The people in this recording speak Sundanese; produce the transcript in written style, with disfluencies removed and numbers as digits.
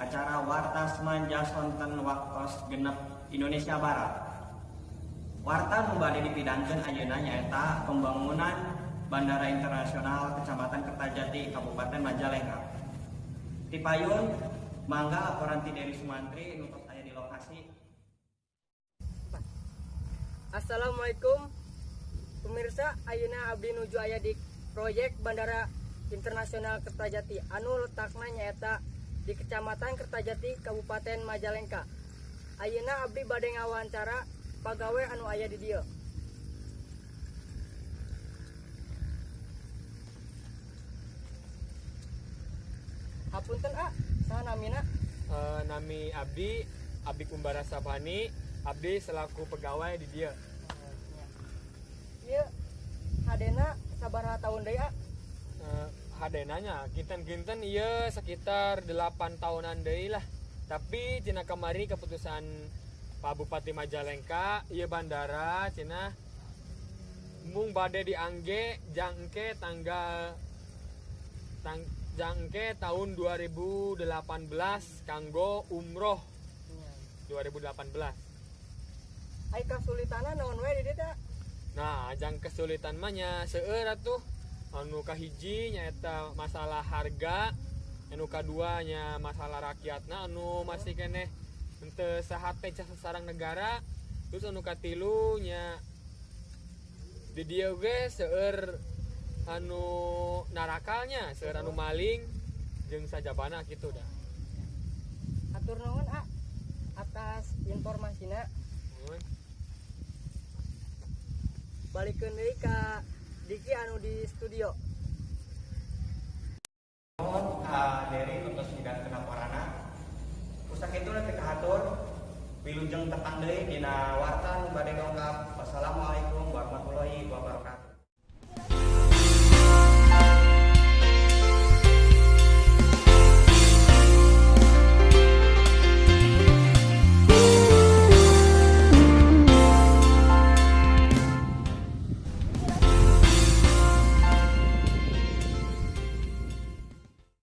Acara Warta Semanja sonten waktos 6 Indonesia Barat. Warta nu bade dipidangkeun ayeuna nyaeta pembangunan Bandara Internasional Kecamatan Kertajati, Kabupaten Majalengka. Tipayun, mangga laporan ti Dery Sumantri nu tos aya di lokasi. Assalamualaikum pemirsa, ayeuna abdi nuju aya di proyek Bandara Internasional Kertajati anu letakna nyaeta di Kecamatan Kertajati, Kabupaten Majalengka. Ayeuna abdi bade ngawawancara pagawe anu aya di dieu. Hapunten a, saha namina? Nami abdi Abdi Kumbara Sabani, abdi selaku pegawai di dieu. Ieu hadena sabaraha tahun deui, a? Hadenanya kinten-kinten ieu sekitar 8 tahunan deui lah. Tapi cenah kamari keputusan Pak Bupati Majalengka, ieu bandara cenah mung bade diangge jangke tanggal tang, jangke tahun 2018 kanggo umroh 2018. Ai kasulitanna naon we di dieu teh? Nah, jang kesulitan mah nya seueur atuh. Anu kahiji nyaeta masalah harga, anu kadua nya masalah rakyatna anu masih keneh henteu sahate sareng negara. Terus anu katilu nya di dieu ge seueur anu narakalnya, seueur anu maling jeung sajabana kitu dah. Atur nuhun a atas informasina. Nuhun. Balikeun deui ka Diki anu di studio. Nuhun ka Dery untuk midangkeun laporanna. Ku sakitu nepi kahatur, wilujeng tepang deui dina warta nu bade dongkap. Wassalamualaikum.